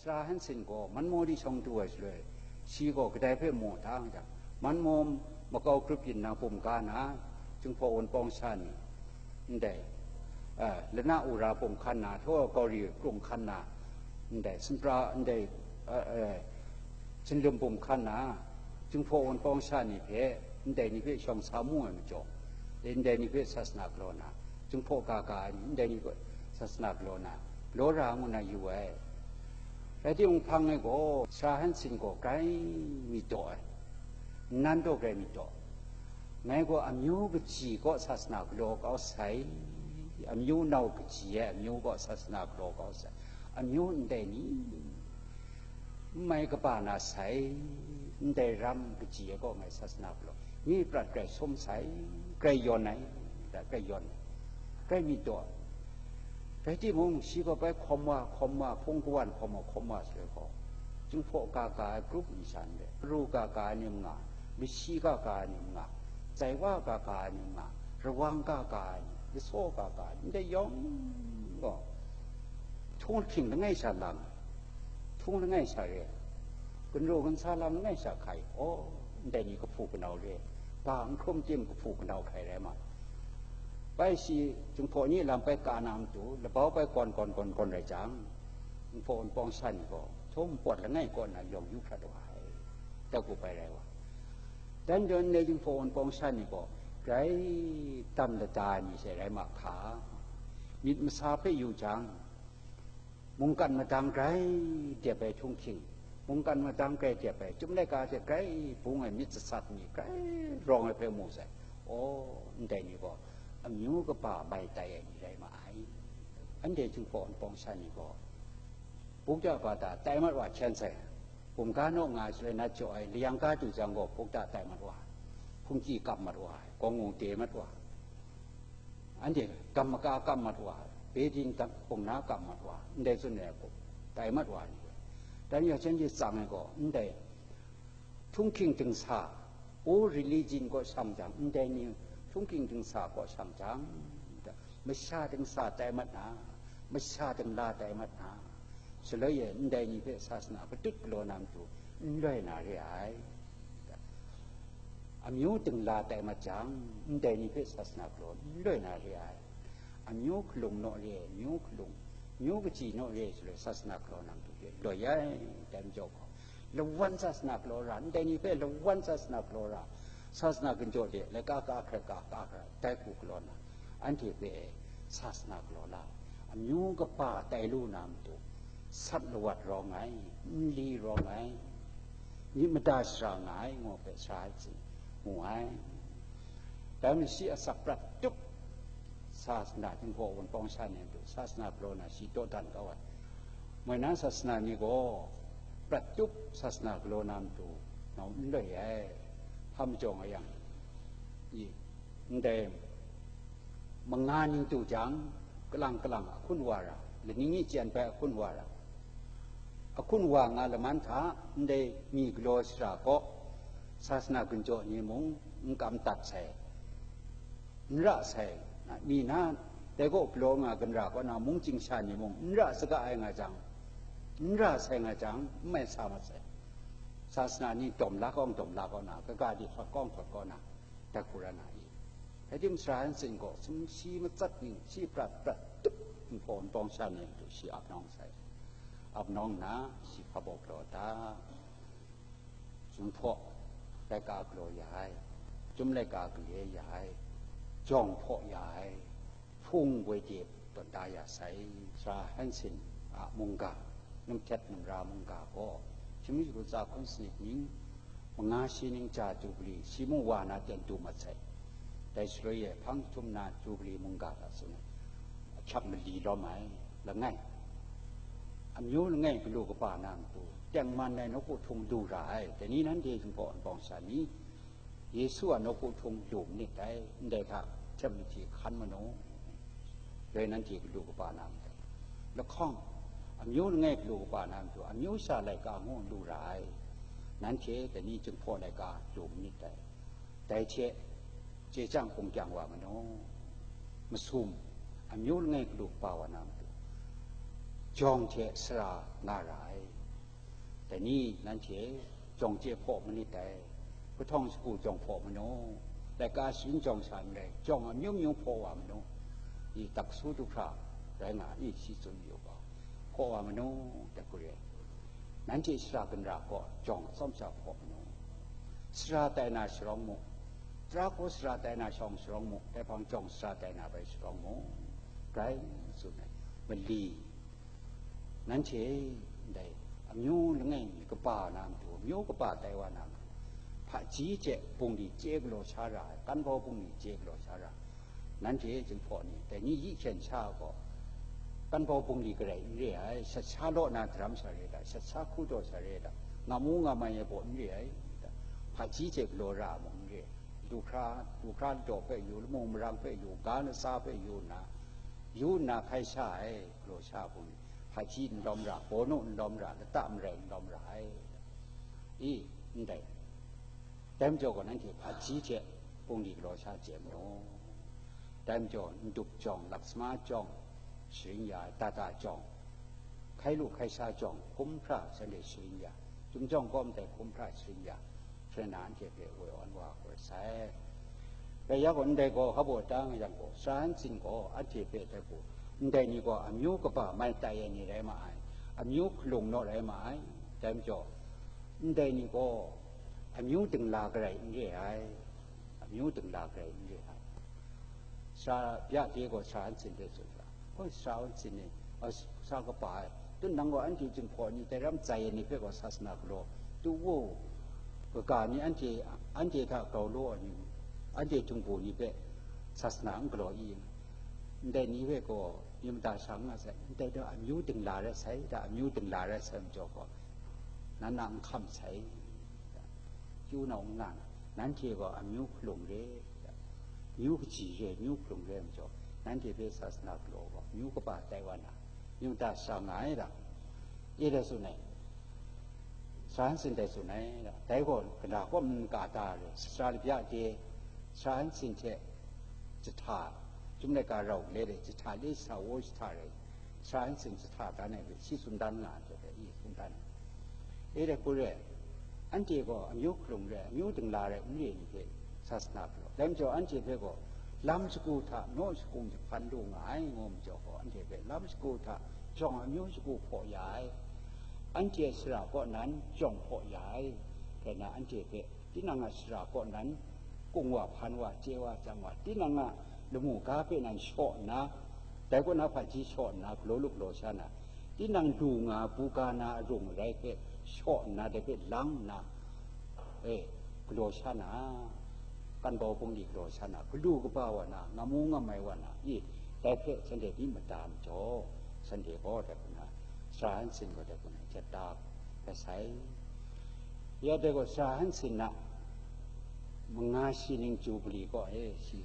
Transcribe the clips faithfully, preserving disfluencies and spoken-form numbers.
Sara Hanson gaw Manmaw di shawng du ai shaloi, shi gaw kadai hpe mu da nga jang, Manmaw makau grup yin na bum ga na, Jinghpaw Wunpawng sha ni, ndai, eh, lana wora bum hkan na, htaw gauri krung hkan na, ndai, sumhpra, ndai, eh, eh, sinlum bum hkan na, Jinghpaw Wunpawng sha ni hpe, ndai ni hpe shawng sa mu ai majaw, ndai ni hpe sasana galaw na, Jinghpaw ga ga ai ni, ndai ni hpe sasana galaw na, galaw ra ngu na yu ai. Rai timung, hpang e gaw, Sara Hanson gaw grai myit daw ai, nnan daw grai myit daw. Ngai gaw amyu kaji kaw sasana galaw kau sai, amyu nau kaji ai amyu kaw sasana galaw kau sai, amyu ndai ni, n mai kaba na sai, ndai ram kaji ai kaw ngai sasana galaw, myi prat grai sum sai, grai yawn ai, grai yawn ai, grai myit daw ai. Rai timung, shi gaw bai hkawm wa, hkawm wa, hpung kawan hkawm wa, hkawm wa shaloi gaw, Jinghpaw ga ga ai grup ni sha ndai, ru ga ga ai ni nga, mashi ga ga ai ni nga, zaiwa ga ga ai ni nga, rawang ga ga ai ni, lasaw ga ga ai ni, ndai yawng gaw, htung hking langai sha lang, htung langai sha re, gunru gunsa lam langai sha hkai, aw, ndai ni kahpu kanau re, ba n hkrum tim kahpu kanau hkai rai ma. Bai shi Jinghpaw ni lam bai ka na matu, labau bai gawn gawn gawn gawn rai jang, Jinghpaw Wunpawng sha ni gaw, htum pawt langai kaw na yawng yu hkrat wa ai, dat ku bai rai wa. Dan jawn, ndai Jinghpaw Wunpawng sha ni gaw, grai dam lada ai ni she rai ma hka, myit masa hpe yu jang, mungkan madang grai dep ai htung hking, mungkan madang grai dep ai, Chyum laika hte grai bung ai myit sasat mi grai rawng ai hpe mu sai. Aw, ndai ni gaw amyu kaba mai tai ai ni rai ma ai. Anhte Jinghpaw Wunpawng sha ni gaw, bukta bata tai mat wa hkyen sai. Bum ga naw nga ai shaloi nat jaw ai, layang ga du jang gaw, bukta tai mat wa ai, hpungki kap mat wa ai, gawng wu de mat wa ai, anhte gam maka kap mat wa ai, Beijing dang hpung na kap mat wa ai, ndai tsun ai gaw, tai mat wa ai ni gaw, dan ya shanhte tsang ai gaw, ndai htung hking dingsa, o religion kaw shang jang, ndai ni htung hking dingsa kaw shang jang, masha dingsa tai mat na, masha dingla tai mat na, shaloi e ndai ni hpe sasana patut galaw na matu n loi na re ai. Amyu dingla tai mat jang, ndai ni hpe sasana galaw n loi na re ai. Amyu hkalung naw re, amyu hkalung, amyu kaji naw re shaloi sasana galaw na matu hte loi ai, dai majaw gaw, lawan sasana galaw ra, ndai ni hpe lawan sasana galaw ra, sasana ginjaw de laika ka hkrat ka ka hkrat, dai hku galaw na, anhte hpe sasana galaw la, amyu kaba tai lu na matu, sat lawat rawng ai, nli rawng ai, myit mada shara nga ai, ngu hpe sara ai hte mu ai. Dai majaw shi asak prat tup, sasana Jinghpaw Wunpawng sha ni matu, sasana galaw na shi dawdan kau ai. Moi na sasana ni gaw prat tup sasana galaw na matu nau n loi ai. Hpa majaw nga yang, i, ndai manga ning tu jang, kalang kalang ahkun wa ra, laning ni chyen bai ahkun wa ra, ahkun wa nga laman hta, ndai mi galaw shara kaw, sasana ginjaw ni mung n kam dat sai, n ra sai, mi na dai kaw galaw nga ginra kaw na mungchying sha ni mung n ra saga ai nga jang, n ra sai nga jang, n mai sa mat sai. Sasana ni dawm la kaw, dawm la kaw na, kaga di hkawt kaw, hkawt kaw na, dat hku ra na i. Rai timung, Sara Hanson gaw sumshi matsat ning shi prat prat tup npawng npawng sha ni matu shi ap nawng sai. Ap nawng nna, shi hpa baw galaw ta? Jinghpaw laika galaw ya ai, Chyum laika gale ya ai, jawng hpaw ya ai, hpung woi de tawn da ya sai. Sara Hanson a mungga, Namhtet Namra mungga gaw, shingnu shagu tsa hkun sanit ning, manga shi ning ja Jubili, shi mung wa na ten du mat sai. Dai shaloi e hpang jahtum na Jubili mungga hta tsun ai, ahkyak mali lawm ai, langai, amyu langai galu kaba na matu, tengman ai nawku htung lu ra ai. Dai ni nanhte Jinghpaw Wunpawng sha ni, Yesu a nawku htung lu manit dai, ndai hta hkyem mahti hkan manu, dai nanhte galu kaba na matu, lahkawng, amyu langai galu kaba na matu, amyu sha laika ngu lu ra ai. Nanhte dai ni Jinghpaw laika lu manit dai. Dai hte chye chyang hkum kyang wa manu, masum, amyu langai galu kaba wa na matu, jawng hte sara nga ra ai. Dai ni nanhte jawng chye hpaw manit dai, kahtawng shagu jawng hpaw manu, laika sharin jawng sha n rai, jawng amyu myu hpaw wa manu, i taksu du hkra rai nga ni shi tsun yu ga, hpaw wa manu, dai hku re. Nanhte shara ginra gaw jawng atsawm sha hpaw manu, sara tai na sharawng mu, tara hku sara tai na shawng sharawng mu, dai hpang jawng sara tai na bai sharawng mu, rai tsun ai. Mali, nanhte ndai amyu langai mi kaba na matu, amyu kaba tai wa na matu, hpaji hte bungli chye galaw sha ra ai, kanbau bungli chye galaw sha ra ai. Nanhte Jinghpaw ni, dai ni yi hkyen sha gaw, kanbau bungli garai n re ai, shat sha law na daram sha re da, shat sha hku daw sha re da, nga mu nga mai ai baw n re ai, hpaji hte galaw ra ai mung n re ai. Lu hkra, lu hkra ladaw hpe yu, lamu marang hpe yu, ga latsa hpe yu nna, yu nna hkai sha ai, galaw sha bungli, hpaji n lawm ra, bawnu n lawm ra, lata marai n lawm ra ai. I, ndai. Dai majaw gaw, nanhte hpaji hte bungli galaw sha chye mu. Dai majaw, ndup jawng, laksama jawng, sharin ya ai, data jawng, hkai lu hkai sha jawng, hkum hkra shanhte sharin ya, chyum jawng kawm dai hkum hkra sharin ya, hpyen na anhte hpe woi awn wa hkawt sai. Rai yang gaw, ndai gaw hpa baw ta nga yang gaw, sara nsin gaw anhte hpe dai hku, ndai ni gaw amyu kaba mai tai ai ni rai ma ai, amyu hkalung naw rai ma ai. Dai majaw, ndai ni gaw amyu dingla garai n re ai, amyu dingla garai n re ai. Sara bya de gaw sara nsin hpe tsun ga, hoi, sara nsin ni, a, sara kaba ai, tun nang gaw anhte Jinghpaw ni dai ram zai ai ni hpe gaw sasana galaw tu u, kaga ni anhte, anhte hta grau law ai ni, anhte htingbu ni hpe sasana n galaw i, ndai ni hpe gaw myit mada sha n nga sai, ndai gaw amyu dingla rai sai, da amyu dingla rai sai majaw gaw, nan na n hkam sai, chyu nau n nga na, nanhte gaw amyu hkalung re, myu kaji re, myu hkalung re majaw, nanhte hpe sasana galaw gaw, myu kaba tai wa na, myit mada sha nga ai da, e dai tsun ai, sara nsin dai tsun ai da, dai gaw gana kaw n ka ta re, sara labya de, sara nsin hte jahta, chyum laika rau le de, jahta le sa wo jahta rai, sara nsin jahta dan ai hpe shi tsun dan nga ai hte hpe, i tsun dan ai. E dai hku re, anhte gaw amyu hkalung re, amyu dingla re, n re ni hpe sasana galaw. Dai majaw anhte hpe gaw lam shagu hta naw shakung jahpan lu nga ai, ngu majaw gaw, anhte hpe lam shagu hta jawng amyu shagu hpaw ya ai, anhte sara kaw nan jawng hpaw ya ai, rai nna anhte hpe tinang a sara kaw nan kung wa, hpan wa, chye wa, chyam wa, tinang a lamu ga hpe nan shaw nna, dai kaw na hpaji shaw nna, galaw lu galaw sha na, tinang du nga, buga na arung arai hpe shaw nna, dai hpe lang nna, e, galaw sha na, kanbau bungli galaw sha na, galu kaba wa na, ngamu ngamai wa na, i, dai hpe shanhte myit mada majaw, shanhte gaw dai hku na, sara nsin gaw dai hku na, jat da rai sai. Ya dai gaw, sara nsin na manga shi ning jubili gaw, e, shi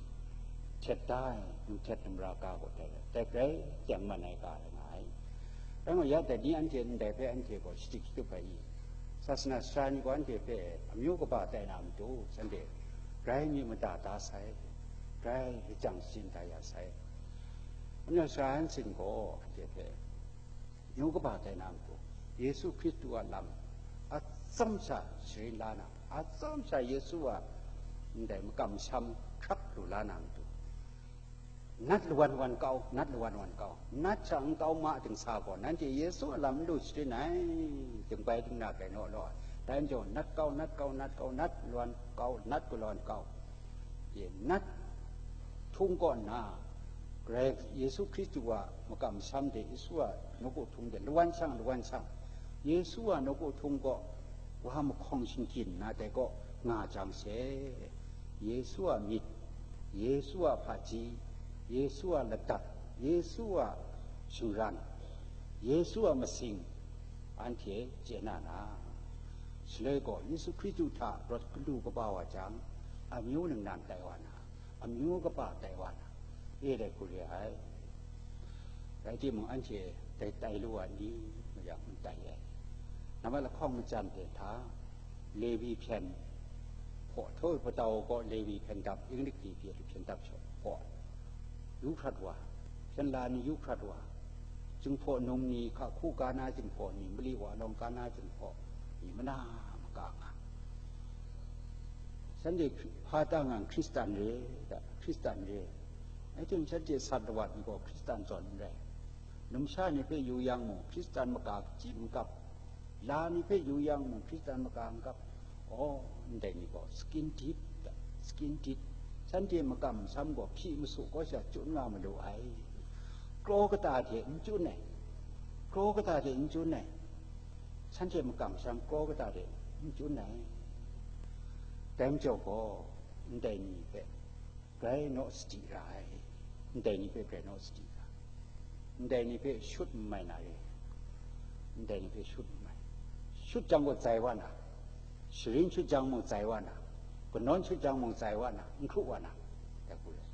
htet da ai, nhtet namra ga gaw dai, dai grai teng man ai ga rai nga ai. Rai nga, ya dai ni anhte ndai hpe anhte gaw shachyip shatup ai i? Sasana sara ni gaw anhte hpe amyu kaba tai na matu, shanhte grai myit mada da sai, grai lajang shayin da ya sai. Anhte sara nsin gaw anhte hpe amyu kaba tai na matu, Yesu Hkristu a lam atsam sha sharin la na, atsam sha Yesu a ndai makam masham hkrap lu la na matu, nat lawan wan kau, nat lawan wan kau, nat sha nkau ma dingsa gaw, nanhte Yesu a lam n lu sharin ai, dingbai dingna bai naw law, dai majaw, nat kau, nat kau, nat kau, nat lawan kau, nat galaw wan kau, e, nat htung kaw nna, Karai Yesu Hkristu a makam masham de, Yesu a nawku htung de, lawan shang, lawan shang, Yesu a nawku htung kaw wa mahkawng shinggyin nna dai kaw nga jang she, Yesu a myit, Yesu a hpaji, Yesu a ladat, Yesu a shingran, Yesu a masing, anhte chye na na, shaloi gaw Yesu Hkristu hta rawt galu kaba wa jang, amyu ningnan tai wa na, amyu kaba tai wa na, e dai hku re ai. Rai timung, anhte dai tai lu wa ni? Nga yang, n tai ai. Nambat lahkawng majan hte hta, Levi hpyen hpaw, htaw patau gaw Levi hpyen dap, Inglik di pyi hpyen dap shaw hpaw, yu hkrat wa, hpyen la ni yu hkrat wa, Jinghpaw num ni, hka hku ga na jinghpaw ni, mali wa lawng ga na jinghpaw ni, mana maka nga. Shanhte hpa ta nga, Hkristan re da, Hkristan re. Rai timung, shanhte sat lawat ni gaw Hkristan zawn n rai. Numsha ni hpe yu yang mung, Hkristan maka kachyi n kap. La ni hpe yu yang mung, Hkristan maka n kap. Oh, ndai ni gaw skin deep, skin deep. Shanhte makam masham gaw hpyi masu kaw sha chyu nga malu ai. Kraw kata hte n chyu ai. Kraw kata hte n chyu ai. Shanhte makam masham kraw kata hte n chyu ai. Dai majaw gaw, ndai ni hpe grai naw sadi ra ai. Ndai ni hpe grai naw sadi ra. Ndai ni hpe shut n mai na re. Ndai ni hpe shut n mai. Shut jang gaw zai wa na, sharin shut jang mung zai wa na, kanawn shut jang mung zai wa na, n hkru wa na, dai hku re.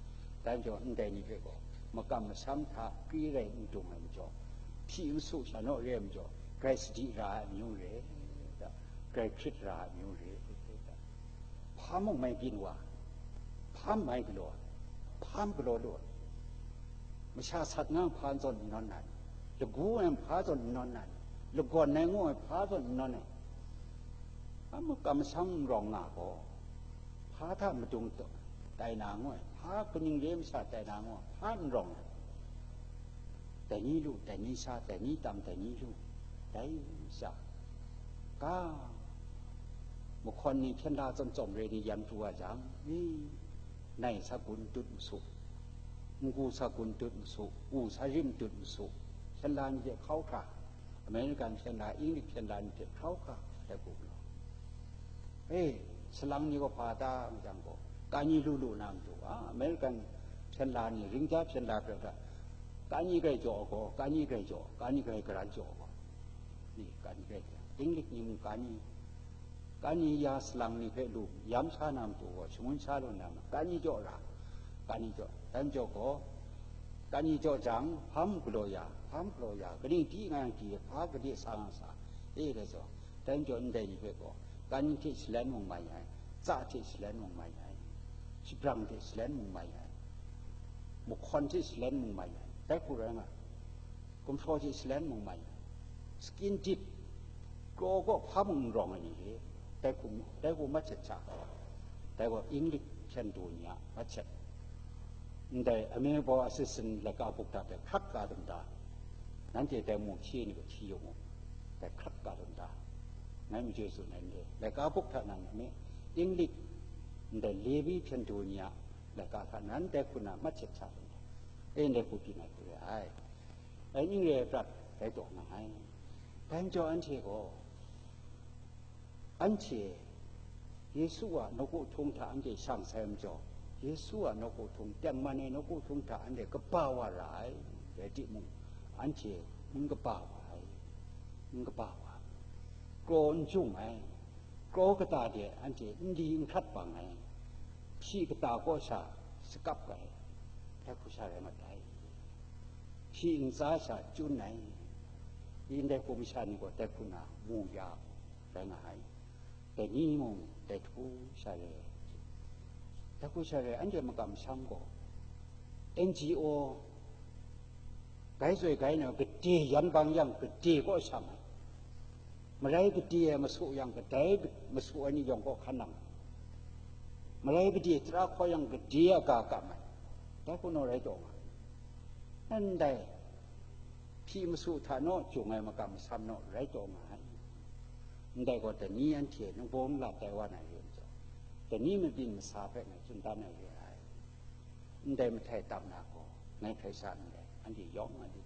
Dai majaw, ndai ni hpe gaw makam masham hta kri rai n dung ai majaw, hpyi masu sha naw re ai majaw, grai sadi ra ai amyu re, grai hkrit ra ai amyu re. Hpa mung mai byin wa, hpa mai galaw, hpa galaw lu ai. Masha sat nga hpa zawn n nawn ai, lagu ai hpa zawn n nawn ai, lagawn ai ngu ai hpa zawn n nawn ai. Hpa makam masham n rawng nga gaw, hpa hta madung tai na ngu ai, hpa kaning re masha tai na ngu ai, hpa n rawng ai. Dai ni lu, dai ni sha, dai ni tam, dai ni lu, dai sha, ga, mahkawn ni hpyen la tsawm tsawm re ni yan pru wa jang, i, nai sa gun dut masu, n-gu sa gun dut masu, u sa rim dut masu, hpyen la ni hte hkau hkra, American hpyen la, English hpyen la ni hte hkau hkra, dai hku galaw. E, salang ni gaw hpa ta, myit jang gaw, kani lu lu na matu, a, American hpyen la ni, ring ja hpyen la hpe hkra, kani grai jaw gaw, kani grai jaw, kani grai garan jaw gaw, ni, kani grai jaw, English ni mung kani, kani ya salang ni hpe lu, yam sha na matu gaw, shangun sha lu na ma, kani jaw ra, kani jaw, dai majaw gaw, kani jaw jang, hpa galaw ya, hpa galaw ya, kaning di nga yang di, hpa gade sa nga sa, e, dai jaw, dai majaw, ndai ni hpe gaw, kani hte shalen mung mai ai, tsa hte shalen mung mai ai, shabrang hte shalen mung mai ai, mahkawn hte shalen mung mai ai, dai hku rai nga, gumhpraw hte shalen mung mai ai, skin deep, kraw kaw hpa mung n rawng ai ni re, dai hku, dai hku mat shet sha, dai gaw English hpyen du ni a mat shet. Ndai American assistant laika buk hta hpe hkrat ka dum da, nanhte dai mung hkye ni gaw hti yu mu, dai hkrat ka dum da, ngai majoi tsun ai n re, laika buk hta nan ame, English, ndai Levi hpyen du ni a laika hta nan dai hku na mat shet sha dum da, e, ndai hku byin ai hku re ai. Dai ning re ai prat, dai taw nga ai. Dai majaw anhte gaw, anhte Yesu a nawku htung hta anhte shang sai majaw, Yesu a nawku htung, tengman ai nawku htung hta anhte kaba wa ra ai, rai timung, anhte n kaba wa ai, n kaba wa ai, kraw n jung ai, kraw kata de anhte n li n hkrat bang ai, hpyi kata kaw sha shakap ai, dai hku sha rai mat ai, hpyi ntsa sha chun ai, ndai hku masha ni gaw dai hku na mu ya rai nga ai. Dai ni mung dai hku sha re ai. Dai hku sha re ai, anhte makam masham gaw N G O gai zoi gai na gade yan bang yang gade kaw shang ai. Marai gade ai masu yang kadai masu ai ni yawng kaw hkan nang ai. Marai gade tara hkaw yang gade a ga kam ai. Dai hku naw rai taw nga ai. Ndai hpyi masu hta naw jung ai makam masham naw rai taw nga ai. Ndai gaw dai ni anhte ningbaw nlat tai wa na re ai majaw, dai ni mabyin masa hpe ngai tsun dan ai re ai. Ndai mahtai tam na gaw, ngai hkrai sa ndai, anhte yawng a di.